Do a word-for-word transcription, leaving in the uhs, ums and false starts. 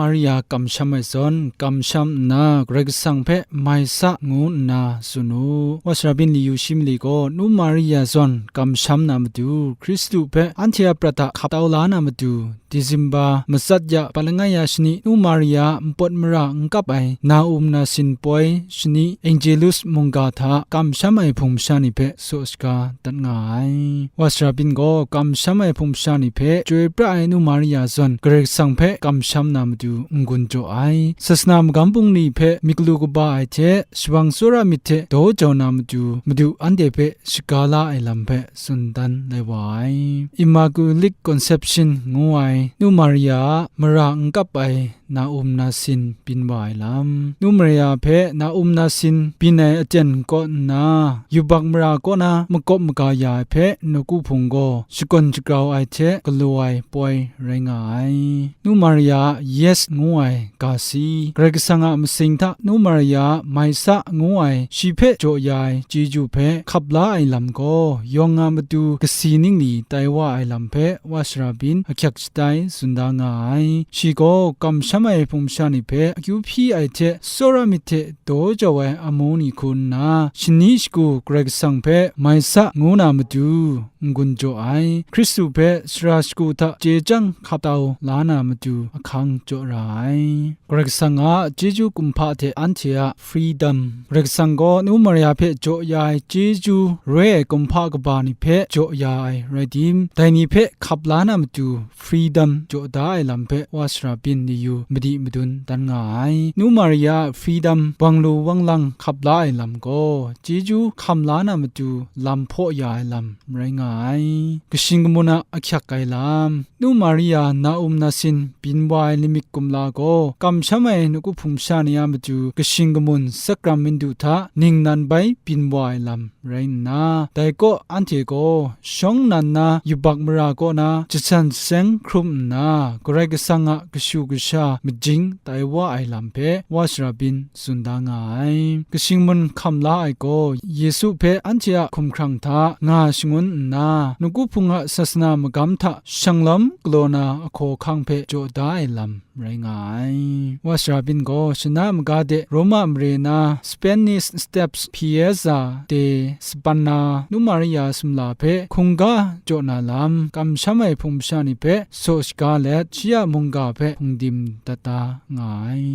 Maria kamsham ai zawn, kamsham nna Karai Kasang hpe mai sa ngu nna tsun u. Wa sara byin layu shi mali gaw, Nu Maria zawn kamsham na matu, Hkristu hpe anhte a prat hta hkap tau la na matu, Disemba matsat ya, pat langai ya shani, Nu Maria npawt mara n kap ai, na um na sin poi shani, Angelus mungga hta kamsham ai hpung masha ni hpe saw shaga dat nga ai. Wa sara byin gaw, kamsham ai hpung masha ni hpe chyoi pra ai Nu Maria zawn, Karai Kasang hpe kamsham na matu n-gun jaw ai. Sasana magam bungli hpe myit galu kaba ai hte, shabang tsawra myit hte daw jau na matu, Madu anhte hpe shaga la ai lam hpe tsun dan lai wa ai. Immaculate Conception ngu ai Nu Maria a mara n kap ai na um na sin byin wa ai lam. Nu Maria hpe na um na sin byin ai aten kaw nna, yubak mara kaw na makawp maga ya ai hpe nawku hpung gaw shakawn shagrau ai hte galaw ai poi rai nga ai. Nu Maria a Yes ngu ai ga si, Karai Kasang a masing hta Nu Maria a Mai Sa ngu ai shi hpe jaw ya ai chyeju hpe hkap la ai lam gaw, yawng a matu kasi ningli tai wa ai lam hpe Wa sara byin ahkyak shatai tsun da nga ai. Shi gaw kamsham ai hpung masha ni hpe akyu hpyi ai hte, tsawra myit hte daw jau ai amu ni hku nna, shani shagu Karai Kasang hpe Mai Sa ngu na matu n-gun jaw ai. Hkristu hpe sara shagu hta chye chyang hkap tau la na matu ahkang jaw ra ai. Karai Kasang a chyeju kumhpa hte anhte a freedom. Karai Kasang gaw Nu Maria hpe jaw ya ai chyeju roi ai kumhpa kaba ni hpe jaw ya ai rai tim, dai ni hpe hkap la na matu freedom jaw da ai lam hpe Wa sara byin layu madi madun dan nga ai. Nu Maria a freedom wang lu wang lang hkap la ai lam gaw, chyeju hkam la na matu lam hpaw ya ai lam rai nga ai. Kashing kamun a ahkyak ai lam. Nu Maria na um na sin byin wa ai lamik kumla gaw, kamsham ai nawku hpung masha ni a matu kashing kamun sakram mindu hta ningnan bai byin wa ai lam rai nna, dai kaw anhte gaw shawng nnan na yubak mara kaw na jasan jaseng hkrum nna, Karai Kasang a kashu kasha majing tai wa ai lam hpe Wa sara byin tsun da nga ai. Kashing kamun hkam la ai gaw, Yesu hpe anhte a hkumhkrang hta nga shangun nna, nawku hpung a sasana magam hta shanglawm galaw na ahkaw ahkang hpe jaw da ai lam rai nga ai. Wa sara byin gaw, shana maga de Roma mare na Spanish Steps Piazza de Spagna Nu Maria sumla hpe hkungga jaw na lam, kamsham ai hpung masha ni hpe saw shaga let, shi a mungga hpe hpungdim dat da nga ai.